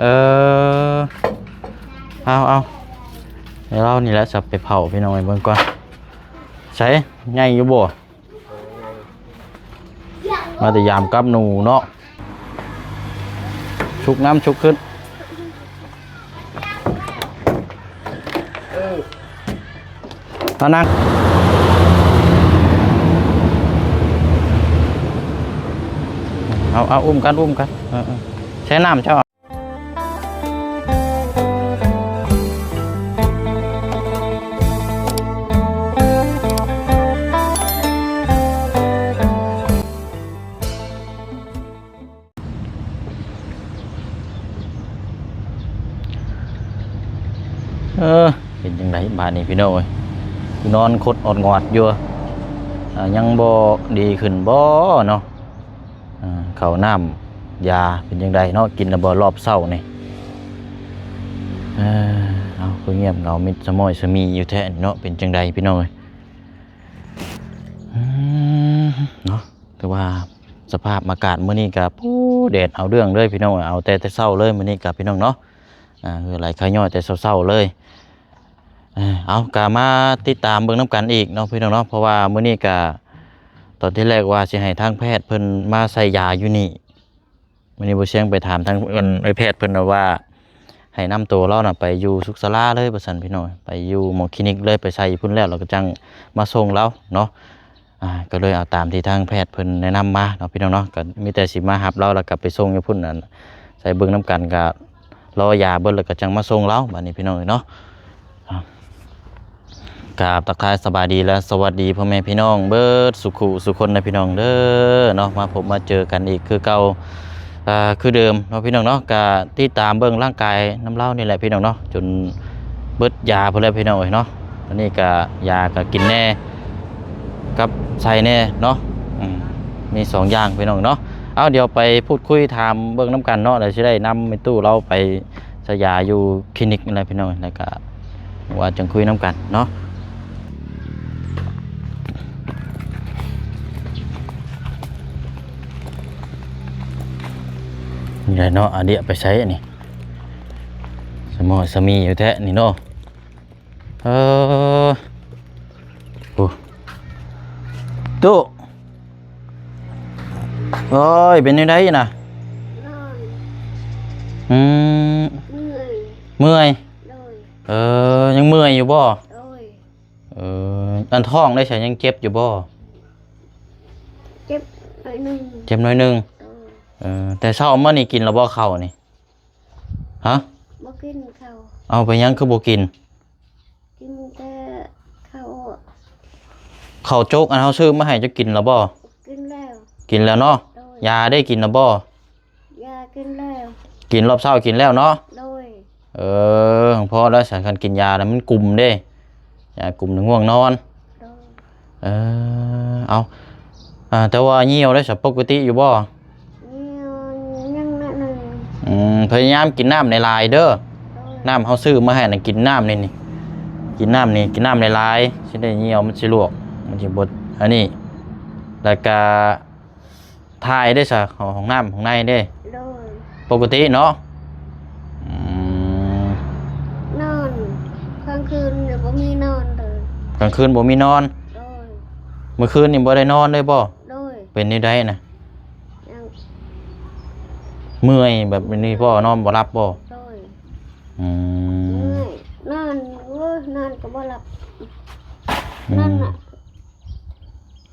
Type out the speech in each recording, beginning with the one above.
ເອີ ເອົາ ເອົາ ໃຫ້ລາວນີ້ແຫຼະ ສັບໄປເຜົາ ພີ່ນ້ອງເອີຍ ເບິ່ງກ່ອນ ໃສ ໃຫຍ່ຢູ່ບໍ່? ມາແຕ່ຍາມກັບໜູເນາະ ຊຸກນ້ຳຊຸກຂຶ້ນ ມານັ່ງ ເອົາ ເອົາ ອຸ້ມກັນ ອຸ້ມກັນ ເອີ ເອີ ແຊ່ນ້ຳເຈົ້າ. ເອີ ເປັນຈັ່ງໃດບາດນີ້ພີ່ນ້ອງເອີຍ ຄືນອນຄົດອອດງອດຢູ່ ອາ ຍັງບໍ່ດີຂຶ້ນບໍ່ເນາະ? ອາ ເຂົ້ານ້ຳຢາເປັນຈັ່ງໃດເນາະ ກິນແລ້ວບໍ່ລອບເຊົ້ານີ້? ເອີ ເອົາ ຄືງຽບເຫງົາມິດສະມ້ອຍສະມີຢູ່ແທ້ເນາະ ເປັນຈັ່ງໃດພີ່ນ້ອງເອີຍ? ອືມ ເນາະ ຖືວ່າສະພາບອາກາດມື້ນີ້ກະ ໂອ້ ແດດເອົາເລື່ອງເລີຍພີ່ນ້ອງເອີຍ ເອົາແຕ່ ແຕ່ເຊົ້າເລີຍມື້ນີ້ກະພີ່ນ້ອງເນາະ ອາ ເຫື່ອໄຫຼຄາຍ້ອຍແຕ່ເຊົ້າໆເລີຍ. ເອີ ເອົາ ກະມາຕິດຕາມເບິ່ງນຳກັນອີກເນາະພີ່ນ້ອງເນາະ ເພາະວ່າມື້ນີ້ກະ ຕອນທີແລກວ່າຊິໃຫ້ທາງແພດເພິ່ນມາໃສ່ຢາຢູ່ນີ້ ມື້ນີ້ບໍ່ຊຽງໄປຖາມທາງ ເອີ ອ້າຍແພດເພິ່ນວ່າ ໃຫ້ນຳໂຕລາວນະໄປຢູ່ສຸກສາລາເລີຍວ່າຊັ້ນພີ່ນ້ອງ ໄປຢູ່ໝໍຄລີນິກເລີຍ ໄປໃສ່ຢູ່ພຸ້ນແລ້ວ ແລ້ວກໍຈັ່ງມາສົ່ງລາວເນາະ. ອາ ກໍເລີຍເອົາຕາມທີ່ທາງແພດເພິ່ນແນະນຳມາເນາະພີ່ນ້ອງເນາະ ກໍມີແຕ່ຊິມາຮັບລາວ ແລ້ວກໍໄປສົ່ງຢູ່ພຸ້ນ ອັນ ໃສ່ເບິ່ງນຳກັນ ກໍລໍຢາເບິດ ແລ້ວກໍຈັ່ງມາສົ່ງລາວ ບາດນີ້ພີ່ນ້ອງເອີຍເນາະ. ກາບທັກທາຍສະບາຍດີ ແລະ ສະຫວັດດີພໍ່ແມ່ພີ່ນ້ອງເບິດສູ່ຄູ່ສູ່ຄົນນະພີ່ນ້ອງເດີເນາະ ມາພົບມາເຈີກັນອີກຄືເກົ່າ ອາ ຄືເດີມເນາະພີ່ນ້ອງເນາະ ກະຕິດຕາມເບິ່ງຮ່າງກາຍນຳລາວນີ້ແຫຼະພີ່ນ້ອງເນາະ ຈົນເບິດຢາພຸ້ນແຫຼະພີ່ນ້ອງເອີຍເນາະ. ຕອນນີ້ກະຢາກະກິນແດ່ ກັບໃສ່ແດ່ເນາະ ອືມ ມີສອງຢ່າງພີ່ນ້ອງເນາະ. ເອົາ ດຽວໄປພູດຄຸຍຖາມເບິ່ງນຳກັນເນາະ ແລ້ວຊິໄດ້ນຳແມ່ຕູ້ລາວໄປໃສ່ຢາຢູ່ຄລີນິກນີ້ແຫຼະພີ່ນ້ອງ ແລ້ວກະວ່າຈັ່ງຄຸຍນຳກັນເນາະ. ນີ້ແຫຼະເນາະ ອາເດຍໄປໃສອັນນີ້ ສະໝໍສະມີຢູ່ແທ້ນີ້ເນາະ. ເອີ ໂອ້ ຕູ້ ໂອ້ຍ ເປັນແນວໃດນະ? ອືມ ເມື່ອຍ ເມື່ອຍ ໂດຍ ເອີ ຍັງເມື່ອຍຢູ່ບໍ່? ໂດຍ ເອີ ອັນທ້ອງໄດ້ໃສ ຍັງເຈັບຢູ່ບໍ່? ເຈັບໜ້ອຍໜຶ່ງ ເຈັບໜ້ອຍໜຶ່ງ ໂດຍ ເອີ ແຕ່ເຊົ້າມານີ້ກິນແລ້ວບໍ່ເຂົ້ານີ້? ຮະ? ບໍ່ກິນເຂົ້າ. ເອົາ ເປັນຫຍັງຄືບໍ່ກິນ? ກິນແຕ່ເຂົ້າ ເຂົ້າໂຈກອັນເຮົາຊື້ມາໃຫ້ເຈົ້າກິນແລ້ວບໍ່? ກິນແລ້ວ ກິນແລ້ວເນາະ. ໂດຍ ຢາໄດ້ກິນແລ້ວບໍ່? ຢາກິນແລ້ວ ກິນຮອບເຊົ້າກິນແລ້ວເນາະ. ໂດຍ ເອີ ພໍແລ້ວຊັ້ນ ຄັນກິນຢາແລ້ວມັນກຸມເດ້ ຢາກຸມໃນງ່ວງນອນ. ໂດຍ ເອີ ເອົາ ອາ ແຕ່ວ່າຍ່ຽວໄດ້ສະ ປົກກະຕິຢູ່ບໍ່? ຍ່ຽວຍັງໜ້ອຍໜຶ່ງ. ອືມ ພະຍາຍາມກິນນ້ຳຫຼາຍໆເດີ. ໂດຍ ນ້ຳເຮົາຊື້ມາໃຫ້ນະ ກິນນ້ຳນີ້ ນີ້ ກິນນ້ຳນີ້ ກິນນ້ຳຫຼາຍໆ ຊິໄດ້ຍ່ຽວ ມັນຊິລວກ ມັນຊິບໍ່ອັນນີ້ ແລ້ວກະ ຖ່າຍເດ້ຊະ ເຂົ້າຫ້ອງນ້ຳຫ້ອງໃນເດ້? ໂດຍ ປົກກະຕິເນາະ. ອືມ ນອນ ກາງຄືນນີ້ບໍ່ມີນອນເລີຍ. ກາງຄືນບໍ່ມີນອນ? ໂດຍ ມື້ຄືນນີ້ບໍ່ໄດ້ນອນເລີຍບໍ່? ໂດຍ ເປັນແນວໃດນະ? ຍັງ ເມື່ອຍແບບນີ້ບໍ່? ນອນບໍ່ຫຼັບບໍ່? ໂດຍ ອືມ ເມື່ອຍ ນອນ ໂອ້ຍ ນອນກໍບໍ່ຫຼັບ ອືມ ນອນນະ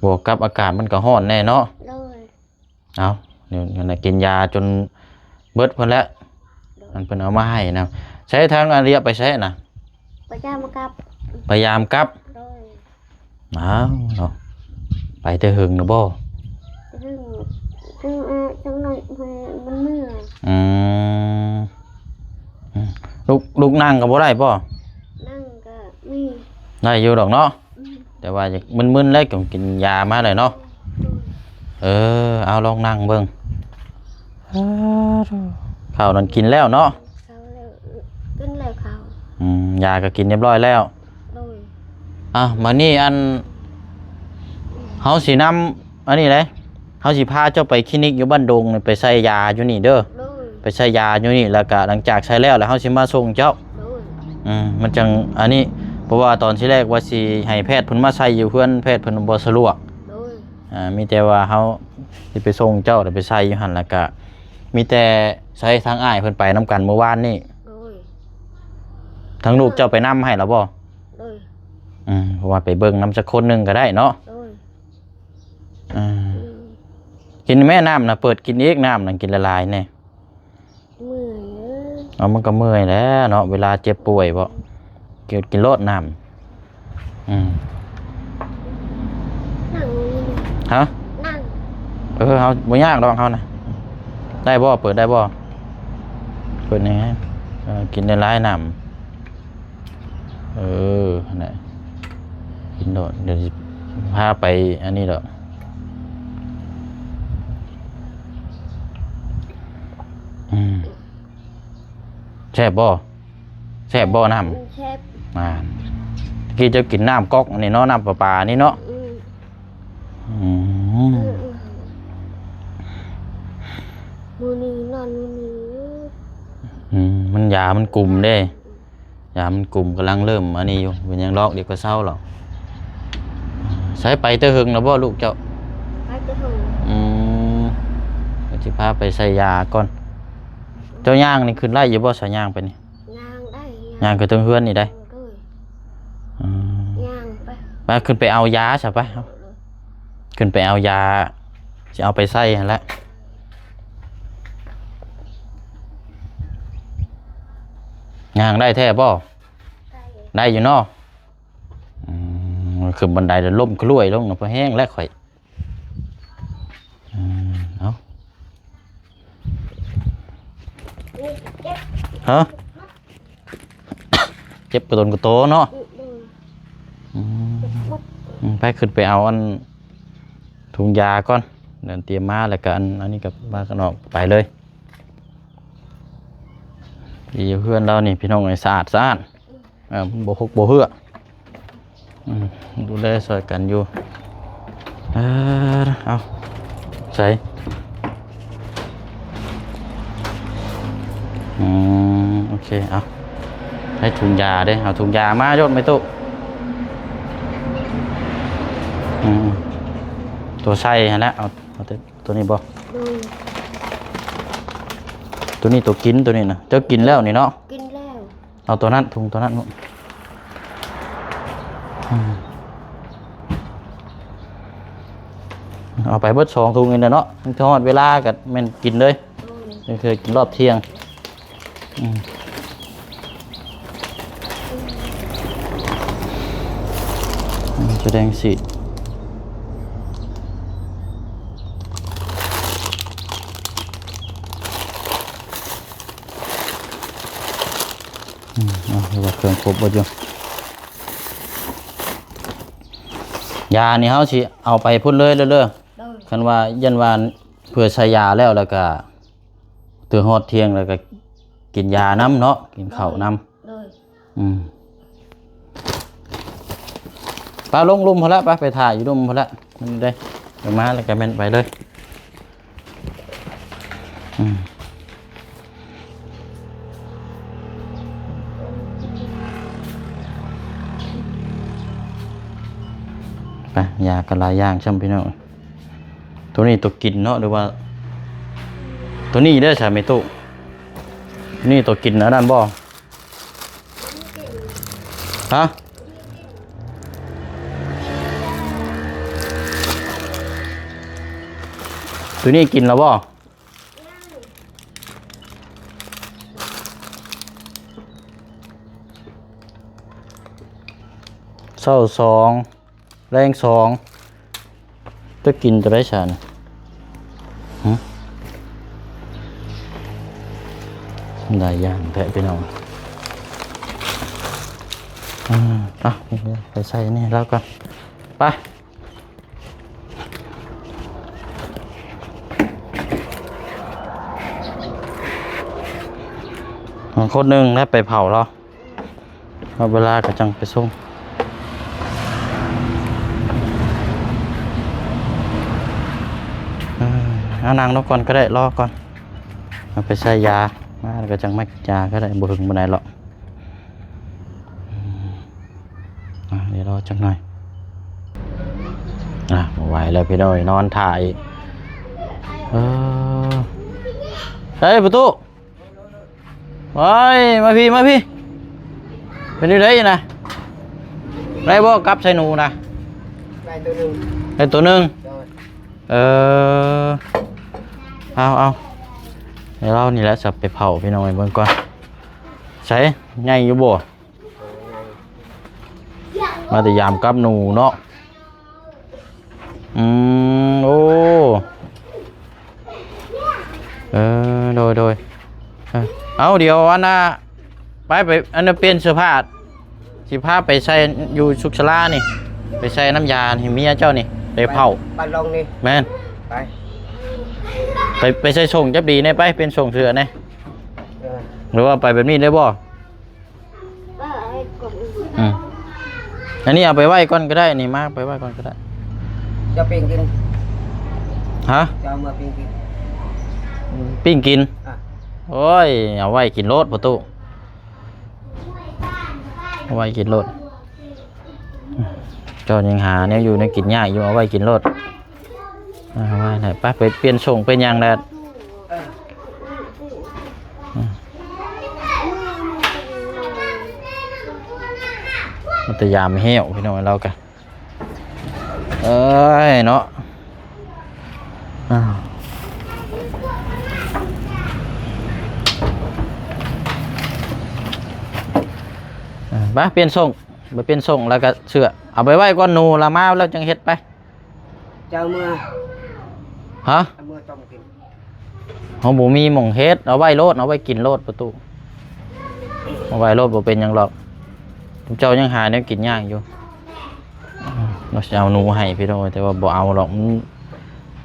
ບວກກັບອາກາດມັນກໍຮ້ອນແດ່ເນາະ. ໂດຍ ເອົາ ນີ້ແຫຼະ ກິນຢາຈົນເບິດພຸ້ນແຫຼະ. ໂດຍ ອັນເພິ່ນເອົາມາໃຫ້ນະ. ໃຊ້ທາງອາເລຍໄປໃສນະ? ໄປຢາມກັບ ໄປຢາມກັບ. ໂດຍ ອ້າວເນາະ ໄປແຕ່ເຫິງແລ້ວບໍ່? ແຕ່ເຫິງ ຈັ່ງ ເອີ ຈັ່ງໜ້ອຍໃຫ້ມັນເມື່ອຍ. ອືມ ອືມ ລຸກ ລຸກນັ່ງກໍບໍ່ໄດ້ບໍ່? ນັ່ງກໍມີ ໄດ້ຢູ່ດອກເນາະ. ອືມ ແຕ່ວ່າຢາກມຶນໆແລ້ວ ກໍກິນຢາມາແລ້ວເນາະ. ເອີ ເອົາລອງນັ່ງເບິ່ງ. ເອີ ເຂົ້ານັ້ນກິນແລ້ວເນາະ? ເຂົ້າແລ້ວ ກິນແລ້ວເຂົ້າ. ອືມ ຢາກໍກິນຮຽບຮ້ອຍແລ້ວ. ໂດຍ ອ່ະ ມານີ້ອັນ ເຮົາຊິນຳ ອັນນີ້ເດ້ ເຮົາຊິພາເຈົ້າໄປຄລີນິກຢູ່ບ້ານດົງ ໄປໃສ່ຢາຢູ່ນີ້ເດີ. ໂດຍ ໄປໃສ່ຢາຢູ່ນີ້ ແລ້ວກະຫຼັງຈາກໃສ່ແລ້ວ ແລ້ວເຮົາຊິມາສົ່ງເຈົ້າ. ໂດຍ. ອືມ ມັນຈັ່ງອັນນີ້ ເພາະວ່າຕອນທີແລກວ່າຊິໃຫ້ແພດເພິ່ນມາໃສ່ຢູ່ເຮືອນ ແພດເພິ່ນບໍ່ສະດວກ. ໂດຍ. ອ່າ ມີແຕ່ວ່າເຮົາຊິໄປສົ່ງເຈົ້າ ແລ້ວໄປໃສ່ຢູ່ຫັ້ນ ແລ້ວກະມີແຕ່ໃສ່ທາງອ້າຍເພິ່ນໄປນຳກັນມື້ວານນີ້. ໂດຍ. ທາງລູກເຈົ້າໄປນຳໃຫ້ແລ້ວບໍ່? ໂດຍ. ອືມ ເພາະວ່າໄປເບິ່ງນຳຈັກຄົນໜຶ່ງກໍໄດ້ເນາະ. ໂດຍ. ອືມ ອືມ ກິນແມ່ນ້ຳນະ ເປີດກິນອີກ ນ້ຳນະ ກິນຫຼາຍໆແດ່. ເມື່ອຍເອີຍ. ເອົາ ມັນກໍເມື່ອຍແຫຼະເນາະ ເວລາເຈັບປ່ວຍບໍ ກິນ ກິນໂລດນ້ຳ. ອືມ ນັ່ງຢູ່ນີ້. ຮະ? ນັ່ງ. ເອີ ເຮົາບໍ່ຍາກດອກເຮົານະ. ໄດ້ບໍ່? ເປີດໄດ້ບໍ່? ເປີດແດ່. ເອີ ກິນຫຼາຍໆນ້ຳ. ເອີ ຫັ້ນແຫຼະ ກິນໂລດ ດຽວຊິພາໄປອັນນີ້ດອກ. ອືມ ແຊບບໍ່? ແຊບບໍ່ນ້ຳ? ແຊບ. ອ່າ ຕະກີ້ເຈົ້າກິນນ້ຳກັອກອັນນີ້ເນາະ ນ້ຳປະປານີ້ເນາະ. ອືມ ອືມ ອືມ ອືມ ມື້ນີ້ນອນມື້ນີ້. ອືມ ມັນຢາມັນກຸມເດ້. ຢາມັນກຸມ ກຳລັງເລີ່ມອັນນີ້ຢູ່ ເປັນຫຍັງດອກ ດຽວກໍເຊົາດອກ. ໃສ ໄປແຕ່ເຫິງແລ້ວບໍ່ລູກເຈົ້າ? ໄປແຕ່ເຫິງ. ອືມ ກໍຊິພາໄປໃສ່ຢາກ່ອນ. ເຈົ້າຍ່າງນີ້ຂຶ້ນໄດ້ຢູ່ບໍ່ ສາຍຍ່າງໄປນີ້? ຍ່າງໄດ້. ຍ່າງຂຶ້ນເທິງເຮືອນນີ້ໄດ້? ໂດຍ. ອືມ ຍ່າງໄປ. ໄປ ຂຶ້ນໄປເອົາຢາຊະ ໄປ. ຂຶ້ນໄປເອົາຢາ ຊິເອົາໄປໃສ່ຫັ້ນແຫຼະ. ຍ່າງໄດ້ແທ້ບໍ່? ໄດ້. ໄດ້ຢູ່ເນາະ. ອືມ ຂຶ້ນບັນໄດແລ້ວລົ້ມຄະລ່ວຍລົງນະ ພໍແຮງແລ້ວຂ້ອຍ. ອືມ ເອົາ. ຮະ? ເຈັບກະຕົນກະໂຕເນາະ. ອືມ ອືມ ໄປຂຶ້ນໄປເອົາອັນຖົງຢາກ່ອນ ດຽວຕຽມມາ ແລ້ວກະອັນ ອັນນີ້ກໍພາກັນອອກໄປເລີຍ. ດີຢູ່ເຮືອນລາວນີ້ພີ່ນ້ອງເອີຍ ສະອາດສະອ້ານ. ເອີ ມັນບໍ່ຫົກບໍ່ເຮື້ອ. ອືມ ດູແລຊ່ອຍກັນຢູ່. ເອີ ເອົາ ໃສ່ ອືມ ໂອເຄ ເອົາ ໃຫ້ຖົງຢາເດ້ ເອົາຖົງຢາມາໂຍນໄປຕູ້. ອືມ ຕົວໃສ່ຫັ້ນແຫຼະ ເອົາ ເອົາແຕ່ຕົວນີ້ບໍ່? ໂດຍ. ຕົວນີ້ຕົວກິນ ຕົວນີ້ນະ ເຈົ້າກິນແລ້ວນີ້ເນາະ? ກິນແລ້ວ. ເອົາຕົວນັ້ນ ຖົງຕົວນັ້ນ. ອືມ ເອົາໄປເບິດສອງຖົງນີ້ແຫຼະເນາະ ມັນຮອດເວລາກໍແມ່ນກິນເລີຍ. ໂດຍ. ເທື່ອກິນຮອບທ່ຽງ. ອືມ ອືມ ສະແດງສີດ. ອືມ ເອົາ ເອົາເຄື່ອງຄົບເບິດຢູ່. ຢານີ້ເຮົາຊິເອົາໄປພຸ້ນເລີຍເດີ. ໂດຍ. ຄັນວ່າຢ້ານວ່າເພື່ອໃສ່ຢາແລ້ວ ແລ້ວກະເຖິງຮອດທ່ຽງ ແລ້ວກະກິນຢານຳເນາະ ກິນເຂົ້ານຳ. ໂດຍ. ອືມ ໄປລົງລຸ່ມພຸ້ນລະ ໄປ ໄປຖ້າຢູ່ລຸ່ມພຸ້ນລະ. ມັນໄດ້ ດຽວມາແລ້ວກະແມ່ນໄປເລີຍ. ອືມ ໄປ ຢາກໍຫຼາຍຢ່າງຊ້ຳພີ່ນ້ອງ. ຕົວນີ້ຕົວກິນເນາະ ຫຼືວ່າ ຕົວນີ້ເດີຊະແມ່ຕູ້? ຕົວນີ້ຕົວກິນອັນນັ້ນບໍ່? ຮະ? ຕົວນີ້ກິນແລ້ວບໍ່? ເຊົ້າສອງ ແລງສອງ ຈະກິນຕົວໃດຊະນະ? ຫຶ? ຫຼາຍຢ່າງແທ້ພີ່ນ້ອງ. ອືມ ເອົາ ໄປໃສ່ນີ້ແລ້ວກ່ອນ ໄປ. ຄົນໜຶ່ງແລ້ວໄປເຜົາລາວ. ຮອດເວລາກໍຈັ່ງໄປສົ່ງ. ເອີ ເອົານັ່ງລົງກ່ອນກໍໄດ້ ລໍກ່ອນ. ເອົາໄປໃສ່ຢາ ມາແລ້ວກໍຈັ່ງມາກິນຢາກໍໄດ້ ບໍ່ເຖິງປານໃດຫຼອກ. ອືມ ອ່າ ດຽວລໍຈັກໜ່ອຍ. ອ່າ ບໍ່ໄຫວແລ້ວພີ່ນ້ອງ ນອນຖ້າອີກ. ເອີ ເອີຍ ປະຕູ ໂອ້ຍ ມາພີ້ ມາພີ້. ເປັນຈັ່ງໃດນະ? ໄດ້ບໍ່ ກັບໃສ່ໜູນະ? ໄດ້ໂຕໜຶ່ງ ໄດ້ໂຕໜຶ່ງ. ໂດຍ. ເອີ ເອົາ ເອົາ ໃຫ້ລາວນີ້ແຫຼະ ສັບໄປເຜົາ ພີ່ນ້ອງເອີຍ ເບິ່ງກ່ອນ. ໃສ ໃຫຍ່ຢູ່ບໍ່? ມາແຕ່ຢາມກັບໜູເນາະ. ອືມ ໂອ້ ເອີ ໂດຍ ໂດຍ. ເອີ ເອົາ ດຽວອັນນ່າ ໄປ ໄປ ອັນນ່າ ປ່ຽນເສື້ອຜ້າ ຊິພາໄປໃສ່ຢູ່ສຸກສາລານີ້ ໄປໃສ່ນ້ຳຢາໃຫ້ເມຍເຈົ້ານີ້ ໄປເຜົາ ໄປບ້ານລອງນີ້. ແມ່ນ ໄປ ໄປ ໄປໃສ່ສົ່ງຈັບດີແດ່ ໄປປ່ຽນສົ່ງເສື້ອແດ່. ເອີ ຫຼືວ່າໄປແບບນີ້ໄດ້ບໍ່? ເອີ ເອົາໄວ້ກ່ອນ. ອືມ ອັນນີ້ເອົາໄປໄວ້ກ່ອນກໍໄດ້ ນີ້ມາໄປໄວ້ກ່ອນກໍໄດ້. ຈະປີ້ງກິນ ຮະ? ຈະເອົາມາປີ້ງກິນ ປີ້ງກິນ. ອ່ະ ໂອ້ຍ ເອົາໄວ້ກິນໂລດ ພໍ່ຕູ້ ເອົາໄວ້ກິນໂລດ. ເຈົ້າຍັງຫາແນວຢູ່ແນວກິນຍາກຢູ່ ເອົາໄວ້ກິນໂລດ. ອ່າ ໄວ້ໄດ້ ໄປ ໄປປ່ຽນສົ່ງໄປຫຍັງແລ້ວ. ອືມ ມັນແຕ່ຢາມແຫ້ວ ພີ່ນ້ອງ ລາວກະ ເອີຍ ເນາະ. ອ່າ ໄປປ່ຽນສົ່ງ ໄປປ່ຽນສົ່ງ ແລ້ວກະເສື້ອ ເອົາໄປໄວ້ກ່ອນ ໜູລະມາແລ້ວຈັ່ງເຮັດໄປ. ຈະເອົາເມືອ ຮະ? ເອົາເມືອຕົ້ມກິນ. ເຮົາບໍ່ມີໝ່ອງເຮັດ ເອົາໄວ້ໂລດ ເອົາໄວ້ກິນໂລດ ປະຕູ ເອົາໄວ້ໂລດ ບໍ່ເປັນຫຍັງດອກ. ເຈົ້າຍັງຫາແນວກິນຍາກຢູ່. ເຮົາຊິເອົາໜູໃຫ້ພີ່ນ້ອງ ແຕ່ວ່າບໍ່ເອົາດອກ ມັນ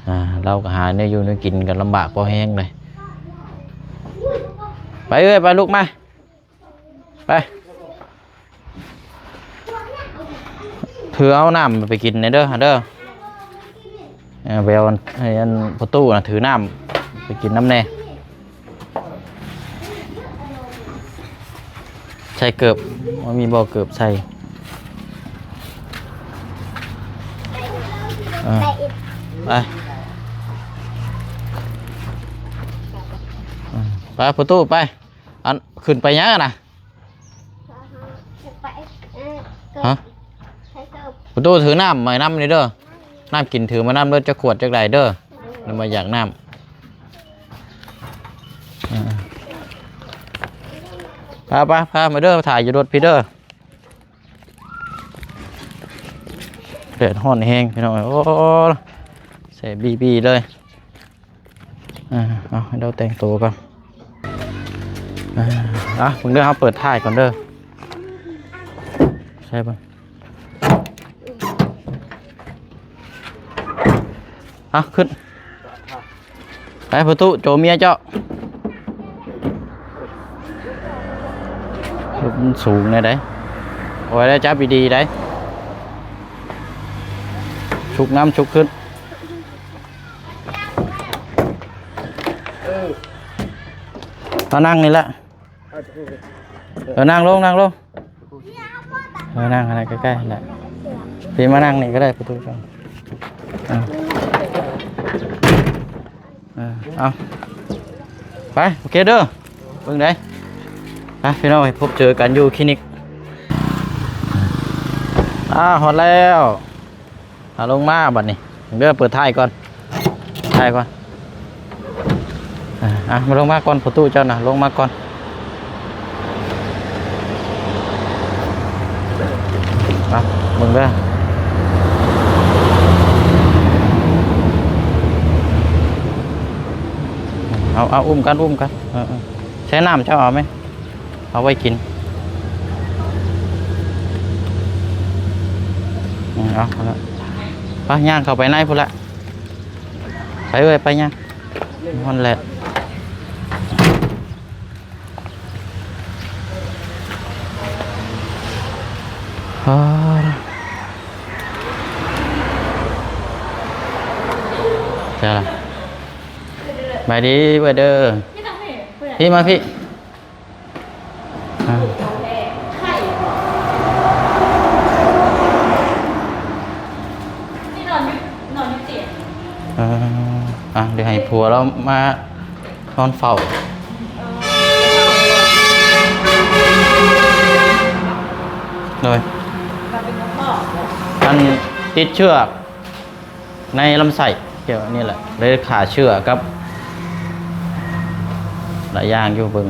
ອ່າ ລາວກໍຫາແນວຢູ່ແນວກິນກັນລຳບາກພໍແຮງເລີຍ. ໄປເອີຍ ໄປ ລຸກມາ. ໄປ ຖືເອົານ້ຳໄປກິນແດ່ເດີ ເດີ. ເອີ ໄປເອົາໃຫ້ອັນພໍ່ຕູ້ນະ ຖືນ້ຳໄປກິນນຳແດ່. ໃສ່ເກີບ ວ່າມີບໍ່ເກີບໃສ່. ເອີ ໄປ ເອີ ໄປ ພໍ່ຕູ້ ໄປ. ອັນ ຂຶ້ນໄປຫຍັງຫັ້ນນະ? ຮະ? ປະຕູ ຖືນ້ຳມານຳນີ້ເດີ ນ້ຳກິນຖືມານຳເດີ ຈັກຂວດຈັກໃດເດີ ແລ້ວມາຢາກນ້ຳ. ເອີ ໄປໆ ມາເດີ ຖ້າຢູ່ລົດພີ້ເດີ. ແດດຮ້ອນແຮງພີ່ນ້ອງເອີຍ ໂອ້ ແສບບີໆເລີຍ. ອ່າ ເອົາ ໃຫ້ເຮົາແຕ່ງໂຕກ່ອນ. ອ່າ ອ່ະ ເບິ່ງເດີ ເຮົາເປີດທ້າຍກ່ອນເດີ. ໃສ່ເບິ່ງ. ເອົາ ຂຶ້ນ ໄປ ປະຕູ ໂຈເມຍເຈົ້າ. ມັນສູງແນວໃດ? ເອົາໄວ້ໄດ້ ຈັບດີໆໄດ໋. ຊຸກນ້ຳຊຸກຂຶ້ນ. ເອົານັ່ງນີ້ແຫຼະ. ເອີ ນັ່ງລົງ ນັ່ງລົງ. ເອີ ນັ່ງຫັ້ນແຫຼະ ໃກ້ໆຫັ້ນແຫຼະ. ປີມານັ່ງນີ້ກໍໄດ້ ປະຕູ. ອ່າ ເອີ ເອົາ ໄປ ໂອເຄເດີ ເບິ່ງໃດ໋. ໄປ ພີ່ນ້ອງ ພົບເຈີກັນຢູ່ຄລີນິກ. ອ່າ ຮອດແລ້ວ. ເອົາລົງມາບັດນີ້ເດີ ເປີດທ້າຍກ່ອນ ທ້າຍກ່ອນ. ອ່າ ມາລົງມາກ່ອນ ພໍ່ຕູ້ເຈົ້ານະ ລົງມາກ່ອນ. ເອົາ ເບິ່ງເດີ ເອົາ ເອົາ ອຸ້ມກັນ ອຸ້ມກັນ. ເອີ ເອີ ແຊ່ນ້ຳເຈົ້າເອົາໄໝ? ເອົາໄວ້ກິນ. ອືມ ເອົາ ເອົາລະ ໄປ ຍ່າງເຂົ້າໄປໃນພຸ້ນລະ. ໄປເອີຍ ໄປຍ່າງ ຮ້ອນແຫຼະ. ເອີ ໃຊ່ລະ. ສະບາຍດີເວີເດີ. ພີ່ມາພີ່. ເອີ ອ່ະ ດຽວໃຫ້ຜົວລາວມານອນເຝົ້າ. ໂດຍ ອັນຕິດເຊື້ອ ໃນລຳໄສ້ ກ່ຽວອັນນີ້ແຫຼະ ເລີຍຂ້າເຊື້ອກັບຫຼາຍຢ່າງຢູ່. ເບິ່ງ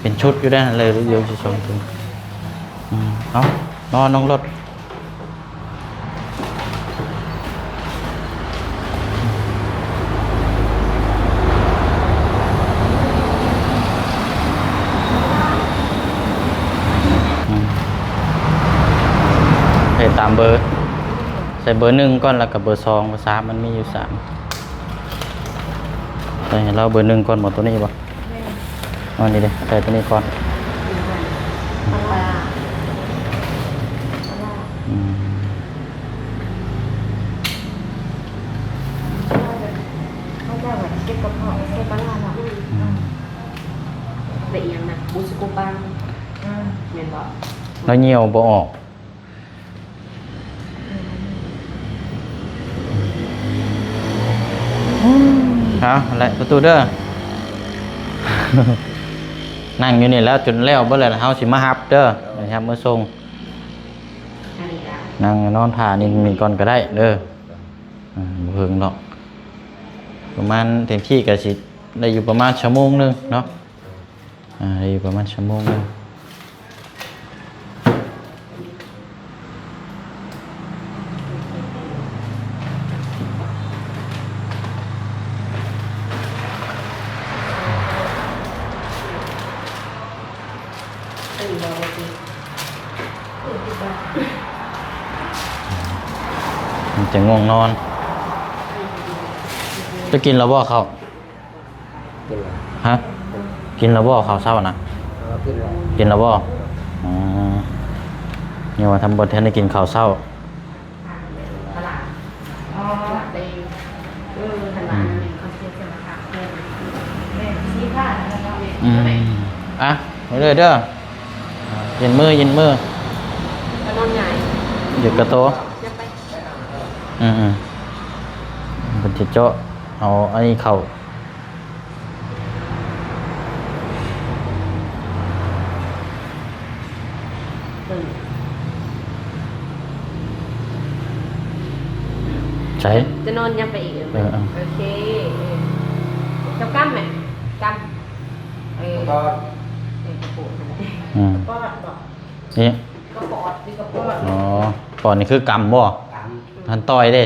ເປັນຊຸດຢູ່ເດ້ ເລີຍຢູ່ຊິສົ່ງເພິ່ນ. ອືມ ເອົາ ນອນລົງລົດ. ອືມ ໃສ່ຕາມເບີ ໃສ່ເບີໜຶ່ງກ່ອນ ແລ້ວກໍເບີສອງ ເບີສາມ ມັນມີຢູ່ສາມ. ໃສ່ໃຫ້ລາວເບີໜຶ່ງກ່ອນບໍ່? ໂຕນີ້ບໍ່? ແມ່ນ. ເອົານີ້ເດ້ ໃສ່ໂຕນີ້ກ່ອນ. ປາ ປາ ອືມ ເຂົາເຈົ້າແບບເຈັບກະເພາະ ໃສ່ປາຮ້າເນາະ. ອືມ ແລ້ວອີ່ຫຍັງນະ ບູສະໂກບັງ. ອືມ ແມ່ນບໍ່? ແລ້ວຍ່ຽວບໍ່ອອກ. ເອົາແຫຼະ ປະຕູເດີ ນັ່ງຢູ່ນີ້ແລ້ວ ຈົນແລ້ວເບິດແລ້ວ ເຮົາຊິມາຮັບເດີ ໄປຮັບມາສົ່ງ. ນັ່ງນອນຖ້ານີ້ ນີ້ກ່ອນກໍໄດ້ເດີ. ອ່າ ບໍ່ເຖິງດອກ ປະມານ ເຕັມທີ່ກໍຊິໄດ້ຢູ່ປະມານຊົ່ວໂມງໜຶ່ງເນາະ. ອ່າ ໄດ້ຢູ່ປະມານຊົ່ວໂມງໜຶ່ງ. ມັນຈະງ່ວງນອນ. ຈະກິນແລ້ວບໍ່ເຂົ້າ? ກິນແລ້ວ. ຮະ? ກິນແລ້ວບໍ່ເຂົ້າເຊົ້ານະ? ເອີ ກິນແລ້ວ. ກິນແລ້ວບໍ່? ອໍ ຍັງວ່າທຳ ບໍ່ທັນໄດ້ກິນເຂົ້າເຊົ້າ. ອືມ ອ່ະ ໄປເລີຍເດີ ເຢັນມື ເຢັນມື ກໍນອນຫງາຍ ຢູ່ກະໂຕ. ອືມ ເພິ່ນຊິເຈາະເອົາອັນນີ້ເຂົ້າ. ໃສ ຈະນອນຍັບໄປອີກ. ເອີ ເອີ ໂອເຄ ເອີ ເຈົ້າກຳແມະ ກຳ ເອີ ກະປອດ ເອີ ກະໂປດ ອືມ ກະປອດ ນີ້ ກະປອດ ຫຼື ກະປອດ? ອໍ ປອດນີ້ຄືກຳບໍ່? ກຳ ຫັ້ນຕ່ອຍເດ້.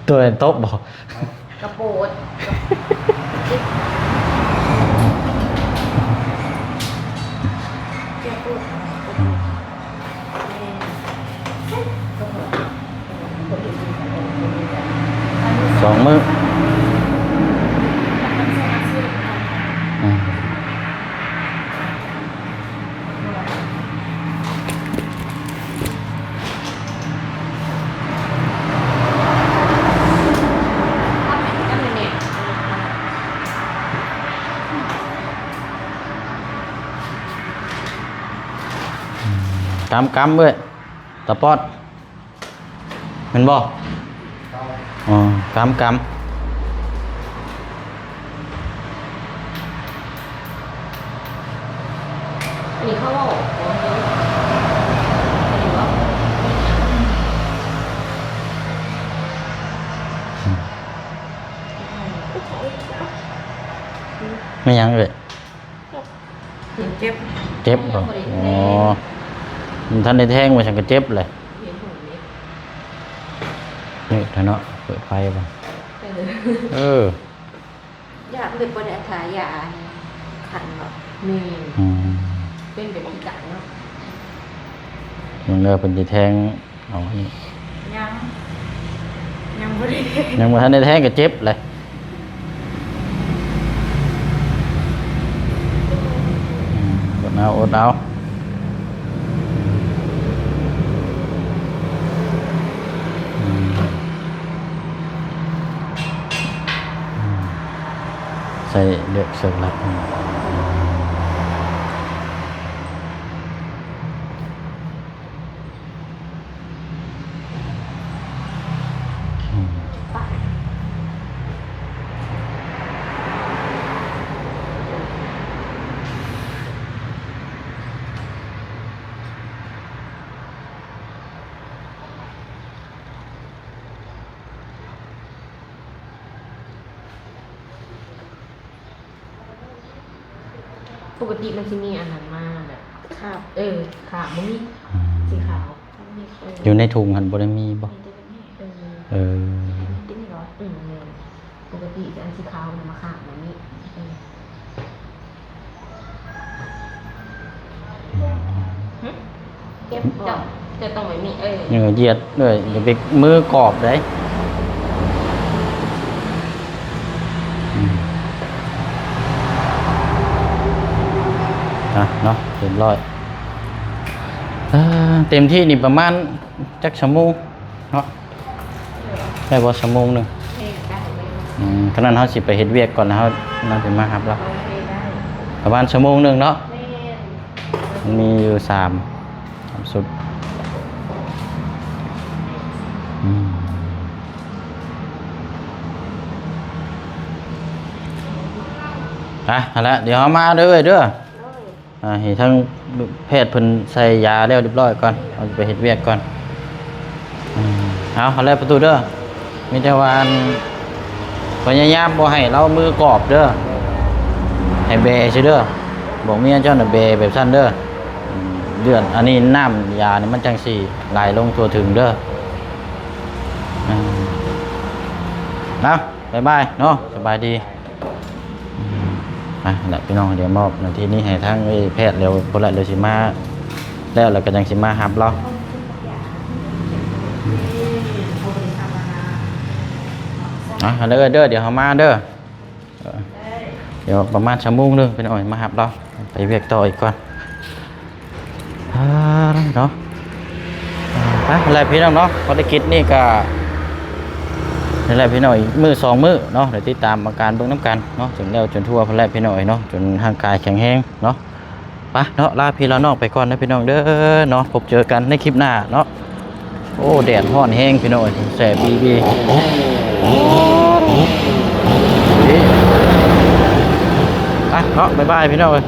ໂຕນັ້ນຕົບບໍ່? ກະໂປດ ອືມ ສອງມື້ ອືມ. ກຳ ກຳເວີ້ຍ ຕາປອດ. ແມ່ນບໍ່? ອໍ ກຳ ກຳ ອັນນີ້ເຂົາເວົ້າ ແມ່ນຫຍັງເອີຍ? ເຈັບ ເຈັບບໍ່? ອໍ ມັນທັນໄດ້ແທງວ່າຊັ້ນກໍເຈັບແຫຼະ. ນີ້ເນາະ ເປີດໄຟບໍ່? ເອີ ເອີ ຢາກເປັນບໍ່ໄດ້ ຖ້າຢາຄັນເນາະ. ແມ່ນ ອືມ ເປັນແບບຄືກັນເນາະ. ເບິ່ງເດີ ເພິ່ນຊິແທງ ເອົາອັນນີ້ ຍັງ ຍັງບໍ່ໄດ້ແທງ ຍັງບໍ່ທັນໄດ້ແທງກໍເຈັບແຫຼະ. ອືມ ອົດເອົາ ອົດເອົາ. ອືມ ອືມ. ໃສ່ເລືອກເຊິ່ງລັດ. ປົກກະຕິມັນຊິມີອັນນັ້ນມາແບບ ຄາບ ເອີ ຄາບບໍ່ມີ ອືມ ສີຂາວ ບໍ່ມີ ເອີ ຢູ່ໃນຖົງຫັ້ນບໍ່ໄດ້ມີບໍ່? ມີແຕ່ແບບນີ້ ເອີ ເອີ ຕິດນີ້ເນາະ ອືມ ແມ່ນ ປົກກະຕິອັນສີຂາວນະມາຄາບແບບນີ້ ເອີ. ຫຶ? ເຈັບບໍ່? ເຈົ້າ ເຈົ້າຕ້ອງແບບນີ້ ເອີ ເອີ ຢຽດເລີຍ ຢ່າໄປມືກອບເດ້. ອືມ ອ່ະເນາະ ຮຽບຮ້ອຍ. ເອີ ເຕັມທີ່ນີ້ປະມານຈັກຊົ່ວໂມງເນາະ? ໄດ້ບໍ່ ຊົ່ວໂມງໜຶ່ງ? ອືມ ຄັນນັ້ນເຮົາຊິໄປເຮັດວຽກກ່ອນ ແລ້ວເຮົາ ເຮົາຊິມາຮັບລາວ ປະມານຊົ່ວໂມງໜຶ່ງເນາະ? ມັນມີຢູ່ສາມ ສາມຊຸດ. ອືມ ອ່ະ ຫັ້ນແຫຼະ ດຽວເຮົາມາເດີເອື້ອຍເດີ. ອ່າ ໃຫ້ທາງແພດເພິ່ນໃສ່ຢາແລ້ວຮຽບຮ້ອຍກ່ອນ ເຮົາຊິໄປເຮັດວຽກກ່ອນ. ອືມ ເອົາ ເອົາແລ້ວປະຕູເດີ ມີແຕ່ວ່າ ອັນ ພະຍາຍາມບໍ່ໃຫ້ລາວມືກອບເດີ ໃຫ້ແບຊື່ເດີ ບອກເມຍເຈົ້ານະແບແບບຊັ້ນເດີ. ອືມ ເລືອດ ອັນນີ້ນ້ຳຢານີ້ມັນຈັ່ງຊິໄຫຼລົງທົ່ວເຖິງເດີ. ອືມ ເອົາ ບາຍບາຍເນາະ ສະບາຍດີ. ອ່ະ ລະພີ່ນ້ອງ ດຽວມອບໜ້າທີ່ນີ້ໃຫ້ທາງ ເອີ ແພດ ແລ້ວພຸ້ນລະ ດຽວຊິມາ ແລ້ວ ແລ້ວກໍຈັ່ງຊິມາຮັບລາວ. ອ່ະ ເດີ ເດີ ດຽວເຮົາມາເດີ ເອີ ດຽວປະມານຊົ່ວໂມງໜຶ່ງ ພີ່ນ້ອງ ມາຮັບລາວ ໄປວຽກຕໍ່ອີກກ່ອນ. ອ່າ ເນາະ ອ່າ ໄປແລ້ວພີ່ນ້ອງເນາະ ພາລະກິດນີ້ກະນີ້ແຫຼະພີ່ນ້ອງ ອີກມື້ສອງມື້ເນາະ ດຽວຕິດຕາມອາການເບິ່ງນຳກັນເນາະ ຈົນແລ້ວຈົນທົ່ວພຸ້ນແຫຼະພີ່ນ້ອງເອີຍເນາະ ຈົນຮ່າງກາຍແຂງແຮງເນາະ. ໄປເນາະ ລາພີ່ລານ້ອງໄປກ່ອນເດີພີ່ນ້ອງເດີເນາະ ພົບເຈີກັນໃນຄລິບໜ້າເນາະ. ໂອ້ ແດດຮ້ອນແຮງພີ່ນ້ອງເອີຍ ແສບອີ່ຫຼີ. ໄປເນາະ ບາຍບາຍພີ່ນ້ອງເອີຍ.